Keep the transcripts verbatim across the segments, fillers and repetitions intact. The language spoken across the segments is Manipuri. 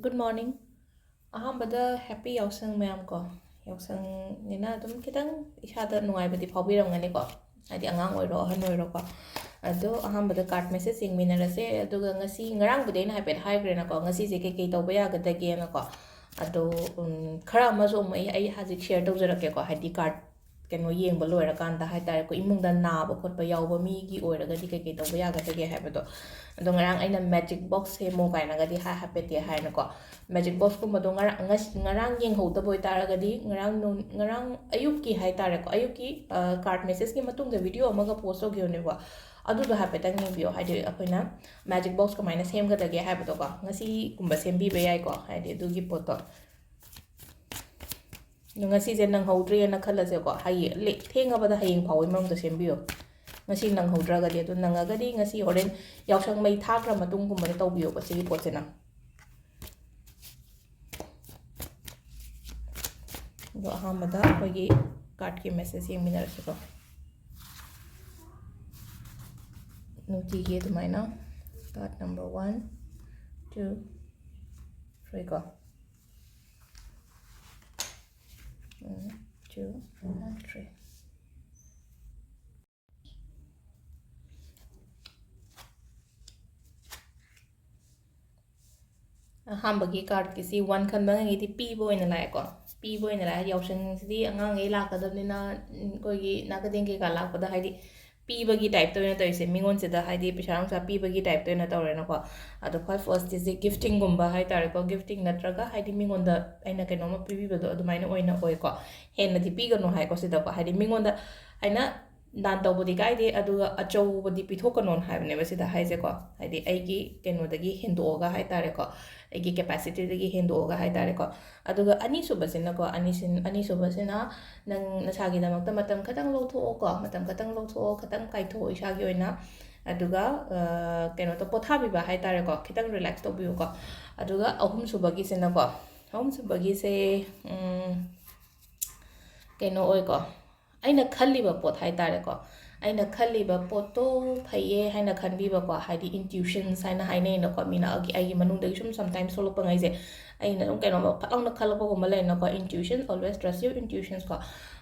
Good morning. ꯑꯍꯥꯟꯕꯗ happy ꯌꯥꯎꯁꯪ ꯃꯌꯥꯝ ꯀꯣ꯫ ꯌꯥꯎꯁꯪꯅꯤꯅ ꯑꯗꯨꯝ ꯈꯤꯇꯪ ꯏꯁꯥꯗ ꯅꯨꯡꯉꯥꯏꯕꯗꯤ ꯐꯥꯎꯕꯤꯔꯝꯒꯅꯤꯀꯣ, ꯍꯥꯏꯗꯤ ꯑꯉꯥꯡ ꯑꯣꯏꯔꯣ ꯑꯍꯟ ꯑꯣꯏꯔꯣꯀꯣ꯫ ꯑꯗꯣ ꯑꯍꯥꯟꯕꯗ card message ꯌꯦꯡꯃꯤꯟꯅꯔꯁꯦ꯫ ꯑꯗꯨꯒ ꯉꯁꯤ, ꯉꯔꯥꯡꯕꯨꯗꯤ ꯑꯩꯅ ꯍꯥꯏꯐꯦꯠ ꯍꯥꯏꯈ꯭ꯔꯦꯅꯀꯣ, ꯉꯁꯤꯁꯦ ꯀꯩꯀꯩ ꯇꯧꯕ ꯌꯥꯒꯗꯒꯦꯅꯀꯣ꯫ ꯑꯗꯣ ꯎꯝ, ꯈꯔ ꯑꯃꯁꯨ ꯑꯃꯨꯛ ꯑꯩ ꯑꯩ ꯍꯧꯖꯤꯛ share ꯇꯧꯖꯔꯛꯀꯦꯀꯣ, ꯍꯥꯏꯗꯤ card ꯀꯩꯅꯣ ꯌꯦꯡꯕ ꯂꯣꯏꯔꯀꯥꯟꯗ ꯍꯥꯏꯇꯥꯔꯦꯀꯣ, ꯏꯃꯨꯡꯗ ꯅꯥꯕ ꯈꯣꯠꯄ ꯌꯥꯎꯕ ꯃꯤꯒꯤ ꯑꯣꯏꯔꯒꯗꯤ ꯀꯩꯀꯩ ꯇꯧꯕ ꯌꯥꯒꯗꯒꯦ ꯍꯥꯏꯕꯗꯣ꯫ ꯑꯗꯣ ꯉꯔꯥꯡ ꯑꯩꯅ magic box ꯁꯦꯝꯃꯣ ꯀꯥꯏꯅꯒꯗꯤ ꯍꯥꯏ ꯍꯥꯏꯐꯦꯠꯇꯤ ꯍꯥꯏꯅꯀꯣ꯫ Magic box ꯀꯨꯝꯕꯗꯣ ꯉꯔꯥꯡ ꯉꯁꯤ ꯉꯔꯥꯡ ꯌꯦꯡꯍꯧꯗꯕ ꯑꯣꯏꯇꯥꯔꯒꯗꯤ, ꯉꯔꯥꯡ ꯅꯨꯡ ꯉꯔꯥꯡ ꯑꯌꯨꯛꯀꯤ ꯍꯥꯏꯇꯥꯔꯦꯀꯣ, ꯑꯌꯨꯛꯀꯤ card message ꯀꯤ ꯃꯇꯨꯡꯗ video ꯑꯃꯒ post ꯇꯧꯈꯤꯕꯅꯦꯕ꯫ ꯑꯗꯨꯗꯣ ꯍꯥꯏꯐꯦꯠꯇꯪ ꯌꯦꯡꯕꯤꯌꯣ, ꯍꯥꯏꯗꯤ ꯑꯩꯈꯣꯏꯅ magic box ꯀꯃꯥꯏꯅ ꯁꯦꯝꯒꯗꯒꯦ ꯍꯥꯏꯕꯗꯣꯀꯣ, ꯉꯁꯤꯒꯨꯝꯕ ꯁꯦꯝꯕꯤꯕ ꯌꯥꯏꯀꯣ, ꯍꯥꯏꯗꯤ ꯑꯗꯨꯒꯤ ꯄꯣꯠꯇꯣ꯫ ꯑꯗꯣ ꯉꯁꯤꯁꯦ ꯅꯪꯍꯧꯗ꯭ꯔꯦꯅ ꯈꯜꯂꯁꯦꯀꯣ, ꯍꯌꯦꯡ ꯂꯦ- ꯊꯦꯡꯉꯕꯗ ꯍꯌꯦꯡ ꯐꯥꯎꯕꯒꯤ ꯃꯅꯨꯡꯗ ꯁꯦꯝꯕꯤꯌꯣ꯫ ꯉꯁꯤ ꯅꯪꯍꯧꯗ꯭ꯔꯒꯗꯤ, ꯑꯗꯨ ꯅꯪꯉꯒꯗꯤ ꯉꯁꯤ ꯍꯣꯔꯦꯟ ꯌꯥꯎꯁꯪ ꯃꯩ ꯊꯥꯈ꯭ꯔ ꯃꯇꯨꯡꯒꯨꯝꯕꯗ ꯇꯧꯕꯤꯌꯣꯕ ꯁꯤꯒꯤ ꯄꯣꯠꯁꯤꯅ꯫ ꯑꯗꯣ ꯑꯍꯥꯟꯕꯗ ꯑꯩꯈꯣꯏꯒꯤ card ꯀꯤ message ꯌꯦꯡꯃꯤꯟꯅꯔꯁꯤꯀꯣ꯫ ꯅꯨꯡꯇꯤꯒꯤ ꯑꯗꯨꯃꯥꯏꯅ card number one, two, three ꯀꯣ꯫ ꯎꯝ, two and three꯫ ꯑꯍꯥꯟꯕꯒꯤ card ꯀꯤꯁꯤ one ꯈꯟꯕꯉꯩꯒꯤꯗꯤ ꯄꯤꯕ ꯑꯣꯏꯅ ꯂꯥꯛꯑꯦꯀꯣ꯫ ꯄꯤꯕ ꯑꯣꯏꯅ ꯂꯥꯛꯑꯦ꯫ ꯌꯥꯎꯁꯪꯁꯤꯗꯤ ꯑꯉꯥꯡꯈꯩ ꯂꯥꯛꯀꯗꯕꯅꯤꯅ, ꯎꯝ, ꯑꯩꯈꯣꯏꯒꯤ ꯅꯥꯀꯗꯦꯡ ꯀꯩꯀꯥ ꯂꯥꯛꯄꯗ ꯍꯥꯏꯗꯤ ꯄꯤꯕꯒꯤ type ꯇ ꯑꯣꯏꯅ ꯇꯧꯔꯤꯁꯦ ꯃꯤꯉꯣꯟꯁꯤꯗ, ꯍꯥꯏꯗꯤ ꯄꯩꯁꯥ ꯅꯨꯡꯁꯥ ꯄꯤꯕꯒꯤ type ꯇ ꯑꯣꯏꯅ ꯇꯧꯔꯦꯅꯀꯣ꯫ ꯑꯗꯣ ꯈ꯭ꯋꯥꯏ first ꯁꯦ gifting ꯒꯨꯝꯕ ꯍꯥꯏꯇꯥꯔꯦꯀꯣ, gifting ꯅꯠꯇ꯭ꯔꯒ ꯍꯥꯏꯗꯤ ꯃꯤꯉꯣꯟꯗ ꯑꯩꯅ ꯀꯩꯅꯣꯝꯃ ꯄꯤꯕꯤꯕꯗꯣ ꯑꯗꯨꯃꯥꯏꯅ ꯑꯣꯏꯅ ꯑꯣꯏꯀꯣ꯫ ꯍꯦꯟꯅꯗꯤ ꯄꯤꯒꯅꯨ ꯍꯥꯏꯀꯣ ꯁꯤꯗꯀꯣ, ꯍꯥꯏꯗꯤ ꯃꯤꯉꯣꯟꯗ ꯑꯩꯅ ꯗꯥꯟ ꯇꯧꯕꯗꯤ ꯀꯥꯏꯗꯦ, ꯑꯗꯨꯒ ꯑꯆꯧꯕꯗꯤ ꯄꯤꯊꯣꯛꯀꯅꯣꯅ ꯍꯥꯏꯕꯅꯦꯕ ꯁꯤꯗ ꯍꯥꯏꯁꯦꯀꯣ, ꯍꯥꯏꯗꯤ ꯑꯩꯒꯤ ꯀꯩꯅꯣꯗꯒꯤ ꯍꯦꯟꯗꯣꯛꯑꯒ ꯍꯥꯏꯇꯥꯔꯦꯀꯣ, ꯑꯩꯒꯤ capacity ꯗꯒꯤ ꯍꯦꯟꯗꯣꯛꯑꯒ ꯍꯥꯏꯇꯥꯔꯦꯀꯣ꯫ ꯑꯗꯨꯒ ꯑꯅꯤꯁꯨꯕꯁꯤꯅꯀꯣ, ꯑꯅꯤꯁꯤꯟ ꯑꯅꯤꯁꯨꯕꯁꯤꯅ ꯅꯪ ꯅꯁꯥꯒꯤꯗꯃꯛꯇ ꯃꯇꯝ ꯈꯇꯪ ꯂꯧꯊꯣꯛꯑꯣꯀꯣ, ꯃꯇꯝ ꯈꯇꯪ ꯂꯧꯊꯣꯛꯑꯣ, ꯈꯇꯪ ꯀꯥꯏꯊꯣꯛꯑꯣ ꯏꯁꯥꯒꯤ ꯑꯣꯏꯅ꯫ ꯑꯗꯨꯒ ꯑ, ꯀꯩꯅꯣ ꯇꯧ, ꯄꯣꯊꯥꯕꯤꯕ ꯍꯥꯏꯇꯥꯔꯦꯀꯣ, ꯈꯤꯇꯪ relax ꯇꯧꯕꯤꯌꯨꯀꯣ꯫ ꯑꯗꯨꯒ ꯑꯍꯨꯝꯁꯨꯕꯒꯤꯁꯤꯅꯀꯣ, ꯑꯍꯨꯝꯁꯨꯕꯒꯤꯁꯦ ꯎꯝ, ꯀꯩꯅꯣ ꯑꯣꯏꯀꯣ, ꯑꯩꯅ ꯈꯜꯂꯤꯕ ꯄꯣꯠ ꯍꯥꯏꯇꯥꯔꯦꯀꯣ, ꯑꯩꯅ ꯈꯜꯂꯤꯕ ꯄꯣꯠꯇꯣ ꯐꯩꯌꯦ ꯍꯥꯏꯅ ꯈꯟꯕꯤꯕꯀꯣ, ꯍꯥꯏꯗꯤ intuitions ꯍꯥꯏꯅ ꯍꯥꯏꯅꯩꯅꯀꯣ, ꯃꯤꯅ ꯑꯩꯒꯤ ꯑꯩꯒꯤ ꯃꯅꯨꯡꯗꯒꯤ ꯁꯨꯝ sometimes ꯊꯣꯛꯂꯛꯄꯉꯩꯁꯦ, ꯑꯩꯅ ꯁꯨꯝ ꯀꯩꯅꯣꯝꯃ ꯐꯠ ꯂꯥꯎꯅ ꯈꯜꯂꯛꯄꯒꯨꯝꯕ ꯂꯩꯅꯀꯣ, intuition, always trust your intuitions ꯀꯣ꯫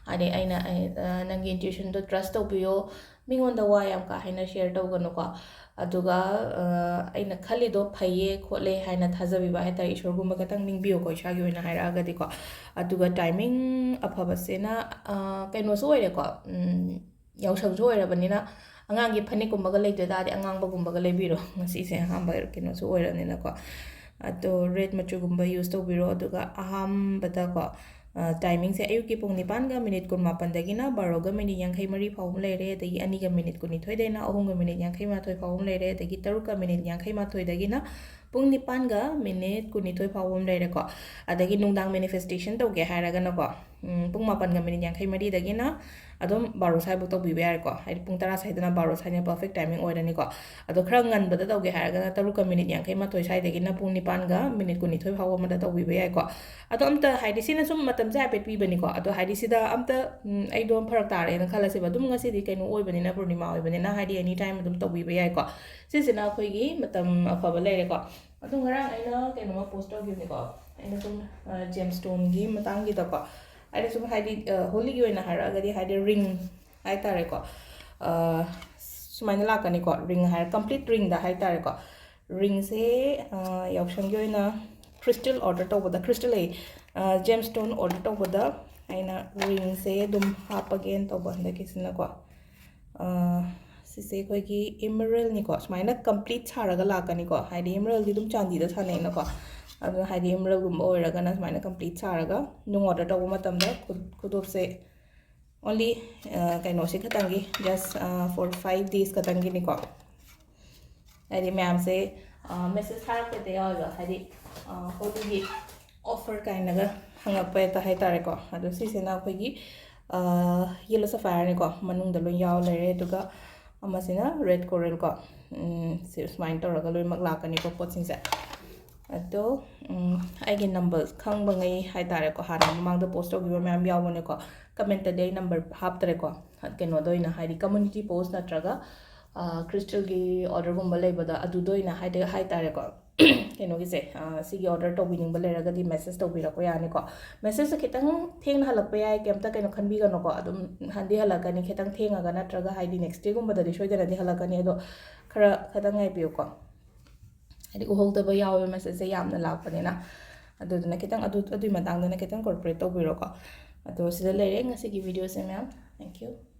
ꯍꯥꯏꯗꯤ ꯑꯩꯅ ꯑꯩ, ꯑ, ꯅꯪꯒꯤ intuitionꯗꯣ trust ꯇꯧꯕꯤꯌꯣ, ꯃꯤꯉꯣꯟꯗ ꯋꯥ ꯌꯥꯝ ꯀꯥ ꯍꯦꯟꯅ share ꯇꯧꯒꯅꯨꯀꯣ꯫ ꯑꯗꯨꯒ, ꯑ, ꯑꯩꯅ ꯈꯜꯂꯤꯗꯣ ꯐꯩꯌꯦ ꯈꯣꯠꯂꯦ ꯍꯥꯏꯅ ꯊꯥꯖꯕꯤꯕ ꯍꯥꯏ ꯇꯥꯔꯦ, ꯏꯁꯣꯔꯒꯨꯝꯕ ꯈꯇꯪ ꯅꯤꯡꯕꯤꯌꯨꯀꯣ, ꯏꯁꯥꯒꯤ ꯑꯣꯏꯅ ꯍꯥꯏꯔꯛꯑꯒꯗꯤꯀꯣ꯫ ꯑꯗꯨꯒ timing ꯑꯐꯕꯁꯤꯅ, ꯑ, ꯀꯩꯅꯣꯁꯨ ꯑꯣꯏꯔꯦꯀꯣ, ꯎꯝ, ꯌꯥꯎꯁꯪꯁꯨ ꯑꯣꯏꯔꯕꯅꯤꯅ ꯑꯉꯥꯡꯒꯤ ꯐꯅꯦꯛꯀꯨꯝꯕꯒ ꯂꯩꯗꯣꯏ ꯇꯥꯔꯗꯤ ꯑꯉꯥꯡꯕꯒꯨꯝꯕꯒ ꯂꯩꯕꯤꯔꯣ, ꯉꯁꯤꯁꯦ ꯑꯍꯥꯟꯕ ꯀꯩꯅꯣꯁꯨ ꯑꯣꯏꯔꯕꯅꯤꯅꯀꯣ꯫ ꯑꯗꯣ red ꯃꯆꯨꯒꯨꯝꯕ use ꯇꯧꯕꯤꯔꯣ꯫ ꯑꯗꯨꯒ ꯑꯍꯥꯟꯕꯗꯀꯣ, ꯑ, timingꯁꯦ ꯑꯌꯨꯛꯀꯤ ꯄꯨꯡ ꯅꯤꯄꯥꯟꯒ minute ꯀꯨꯟꯃꯥꯄꯟꯗꯒꯤꯅ ꯕꯥꯔꯣꯒ minute ꯌꯥꯡꯈꯩ ꯃꯔꯤ ꯐꯥꯎꯕ ꯑꯃ ꯂꯩꯔꯦ, ꯑꯗꯒꯤ ꯑꯅꯤꯒ minute ꯀꯨꯟꯅꯤꯊꯣꯏꯗꯩꯅ ꯑꯍꯨꯝꯒ minute ꯌꯥꯡꯈꯩ ꯃꯥꯊꯣꯏ ꯐꯥꯎꯕ ꯑꯃ ꯂꯩꯔꯦ, ꯑꯗꯒꯤ ꯇꯔꯨꯛꯀ minute ꯌꯥꯡꯈꯩ ꯃꯥꯊꯣꯏꯗꯒꯤꯅ ꯄꯨꯡ ꯅꯤꯄꯥꯟꯒ minute ꯀꯨꯟꯅꯤꯊꯣꯏ ꯐꯥꯎꯕ ꯑꯃ ꯂꯩꯔꯦꯀꯣ꯫ ꯑꯗꯒꯤ ꯅꯨꯡꯗꯥꯡ manifestation ꯇꯧꯒꯦ ꯍꯥꯏꯔꯒꯅꯀꯣ, ꯎꯝ, ꯄꯨꯡ ꯃꯥꯄꯟꯒ minute ꯌꯥꯡꯈꯩ ꯃꯔꯤꯗꯒꯤꯅ ꯑꯗꯨꯝ ꯕꯥꯔꯣ ꯁ꯭ꯋꯥꯏꯐꯥꯎ ꯇꯧꯕꯤꯕ ꯌꯥꯔꯦꯀꯣ꯫ ꯍꯥꯏꯗꯤ ꯄꯨꯡ ꯇꯔꯥ ꯁ꯭ꯋꯥꯏꯗꯅ ꯕꯥꯔꯣ ꯁ꯭ꯋꯥꯏꯅ perfect timing ꯑꯣꯏꯔꯅꯤꯀꯣ꯫ ꯑꯗꯣ ꯈꯔ ꯉꯟꯕꯗ ꯇꯧꯒꯦ ꯍꯥꯏꯔꯒꯅ ꯇꯔꯨꯛꯀ minute ꯌꯥꯡꯈꯩ ꯃꯥꯊꯣꯏ ꯁ꯭ꯋꯥꯏꯗꯒꯤꯅ ꯄꯨꯡ ꯅꯤꯄꯥꯟꯒ minute ꯀꯨꯟꯅꯤꯊꯣꯏ ꯐꯥꯎꯕ ꯑꯃꯗ ꯇꯧꯕꯤꯕ ꯌꯥꯏꯀꯣ꯫ ꯑꯗꯣ ꯑꯝꯇ ꯍꯥꯏꯗꯤ ꯁꯤꯅ ꯁꯨꯝ ꯃꯇꯝꯁꯦ ꯍꯥꯏꯐꯦꯠ ꯄꯤꯕꯅꯤꯀꯣ꯫ ꯑꯗꯣ ꯍꯥꯏꯗꯤ ꯁꯤꯗ ꯑꯝꯇ, ꯎꯝ, ꯑꯩꯗꯣ ꯐꯔꯛ ꯇꯥꯔꯦꯅ ꯈꯜꯂꯁꯦꯕ꯫ ꯑꯗꯨꯝ ꯉꯁꯤꯗꯤ ꯀꯩꯅꯣ ꯑꯣꯏꯕꯅꯤꯅ, ꯄꯨꯔꯅꯤꯃꯥ ꯑꯣꯏꯕꯅꯤꯅ ꯍꯥꯏꯗꯤ any time ꯑꯗꯨꯝ ꯇꯧꯕꯤꯕ ꯌꯥꯏꯀꯣ꯫ ꯁꯤꯁꯤꯅ ꯑꯩꯈꯣꯏꯒꯤ ꯃꯇꯝ ꯑꯐꯕ ꯂꯩꯔꯦꯀꯣ꯫ ꯑꯗꯣ ꯉꯔꯥꯡ ꯑꯩꯅ ꯀꯩꯅꯣꯝꯃ post ꯇꯧꯈꯤꯕꯅꯤꯀꯣ꯫ ꯑꯩꯅ ꯁꯨꯝ, ꯑ, gemstoneꯒꯤ ꯃꯇꯥꯡꯒꯤꯗꯀꯣ꯫ ꯑꯩꯅ ꯁꯨꯝ ꯍꯥꯏꯗꯤ, ꯑ, holyꯒꯤ ꯑꯣꯏꯅ ꯍꯥꯏꯔꯛꯑꯒꯗꯤ ꯍꯥꯏꯗꯤ ring ꯍꯥꯏꯇꯥꯔꯦꯀꯣ꯫ ꯑ, ꯁꯨꯃꯥꯏꯅ ꯂꯥꯛꯀꯅꯤꯀꯣ, ring ꯍꯥꯏꯔ complete ringꯗ ꯍꯥꯏꯇꯥꯔꯦꯀꯣ꯫ Ringꯁꯦ, ꯑ, ꯌꯥꯎꯁꯪꯒꯤ ꯑꯣꯏꯅ crystal order ꯇꯧꯕꯗ, crystal ꯑꯩ, ꯑ, gemstone order ꯇꯧꯕꯗ ꯑꯩꯅ ringꯁꯦ ꯑꯗꯨꯝ ꯍꯥꯞꯄꯒꯦꯅ ꯇꯧꯕ ꯍꯟꯗꯛꯀꯤꯁꯤꯅꯀꯣ꯫ ꯑ, ꯁꯤꯁꯦ ꯑꯩꯈꯣꯏꯒꯤ emeraldꯅꯤꯀꯣ, ꯁꯨꯃꯥꯏꯅ complete ꯁꯥꯔꯒ ꯂꯥꯛꯀꯅꯤꯀꯣ꯫ ꯍꯥꯏꯗꯤ emeraldꯗꯤ ꯑꯗꯨꯝ ꯆꯥꯟꯗꯤꯗ ꯁꯥꯟꯅꯩꯅꯀꯣ꯫ ꯑꯗꯨꯅ ꯍꯥꯏꯗꯤ emeraldꯒꯨꯝꯕ ꯑꯣꯏꯔꯒꯅ ꯁꯨꯃꯥꯏꯅ complete ꯁꯥꯔꯒ ꯅꯨꯡ order ꯇꯧꯕ ꯃꯇꯝꯗ ꯈꯨ-, ꯈꯨꯗꯣꯞꯁꯦ only, ꯑ, ꯀꯩꯅꯣꯁꯤ ꯈꯇꯪꯒꯤ, just, ꯑ, four five days ꯈꯇꯪꯒꯤꯅꯤꯀꯣ꯫ ꯍꯥꯏꯗꯤ ꯃꯌꯥꯝꯁꯦ, ꯑ, message ꯊꯥꯔꯛꯄꯗ ꯌꯥꯎꯋꯦꯕ, ꯍꯥꯏꯗꯤ, ꯑ, holyꯒꯤ offer ꯀꯥꯏꯅꯒ ꯍꯪꯉꯛꯄ ꯍꯦꯛꯇ ꯍꯥꯏꯇꯥꯔꯦꯀꯣ꯫ ꯑꯗꯣ ꯁꯤꯁꯤꯅ ꯑꯩꯈꯣꯏꯒꯤ, ꯑ, yellow sapphireꯅꯤꯀꯣ, ꯃꯅꯨꯡꯗ ꯂꯣꯏ ꯌꯥꯎ ꯂꯩꯔꯦ꯫ ꯑꯗꯨꯒ ꯑꯃꯁꯤꯅ red coralꯀꯣ꯫ ꯎꯝ, ꯁꯤ ꯁꯨꯃꯥꯏꯅ ꯇꯧꯔꯒ ꯂꯣꯏꯅꯃꯛ ꯂꯥꯛꯀꯅꯤꯀꯣ ꯄꯣꯠꯁꯤꯡꯁꯦ꯫ ꯑꯗꯣ, ꯎꯝ, ꯑꯩꯒꯤ number ꯈꯪꯕꯉꯩ ꯍꯥꯏꯇꯥꯔꯦꯀꯣ, ꯍꯥꯟꯅ ꯃꯃꯥꯡꯗ post ꯇꯧꯈꯤꯕ ꯃꯌꯥꯝ ꯌꯥꯎꯕꯅꯦꯀꯣ, commentꯇꯗꯤ ꯑꯩ number ꯍꯥꯞꯇ꯭ꯔꯦꯀꯣ꯫ ꯀꯩꯅꯣꯗ ꯑꯣꯏꯅ, ꯍꯥꯏꯗꯤ community post ꯅꯠꯇ꯭ꯔꯒ crystal ꯒꯤ order ꯒꯨꯝꯕ ꯂꯩꯕꯗ ꯑꯗꯨꯗ ꯑꯣꯏꯅ ꯍꯥꯏꯗꯤ ꯍꯥꯏꯇꯥꯔꯦꯀꯣ, ꯀꯩꯅꯣꯒꯤꯁꯦ, ꯁꯤꯒꯤ order ꯇꯧꯕꯤꯅꯤꯡꯕ ꯂꯩꯔꯒꯗꯤ message ꯇꯧꯕꯤꯔꯛꯄ ꯌꯥꯅꯤꯀꯣ꯫ Message ꯁꯦ ꯈꯤꯇꯪ ꯊꯦꯡꯅ ꯍꯜꯂꯛꯄ ꯌꯥꯏ, ꯀꯩꯝꯇ ꯀꯩꯅꯣ ꯈꯟꯕꯤꯒꯅꯨꯀꯣ, ꯑꯗꯨꯝ ꯍꯟꯗꯤ ꯍꯜꯂꯛꯀꯅꯤ, ꯈꯤꯇꯪ ꯊꯦꯡꯉꯒ ꯅꯠꯇ꯭ꯔꯒ ꯍꯥꯏꯗꯤ next day ꯒꯨꯝꯕꯗꯗꯤ ꯁꯣꯏꯗꯅꯗꯤ ꯍꯜꯂꯛꯀꯅꯤ꯫ ꯑꯗꯣ ꯈꯔ ꯈꯤꯇꯪ ꯉꯥꯏꯕꯤꯌꯨꯀꯣ, ꯍꯥꯏꯗꯤ ꯎꯍꯧꯗꯕ ꯌꯥꯎꯋꯦ message ꯁꯦ ꯌꯥꯝꯅ ꯂꯥꯛꯄꯅꯤꯅ꯫ ꯑꯗꯨꯗꯨꯅ ꯈꯤꯇꯪ ꯑꯗꯨ, ꯑꯗꯨꯒꯤ ꯃꯇꯥꯡꯗꯅ ꯈꯤꯇꯪ cooperate ꯇꯧꯕꯤꯔꯣꯀꯣ꯫ ꯑꯗꯣ ꯁꯤꯗ ꯂꯩꯔꯦ ꯉꯁꯤꯒꯤ video ꯁꯦ ꯃꯌꯥꯝ꯫ Thank you꯫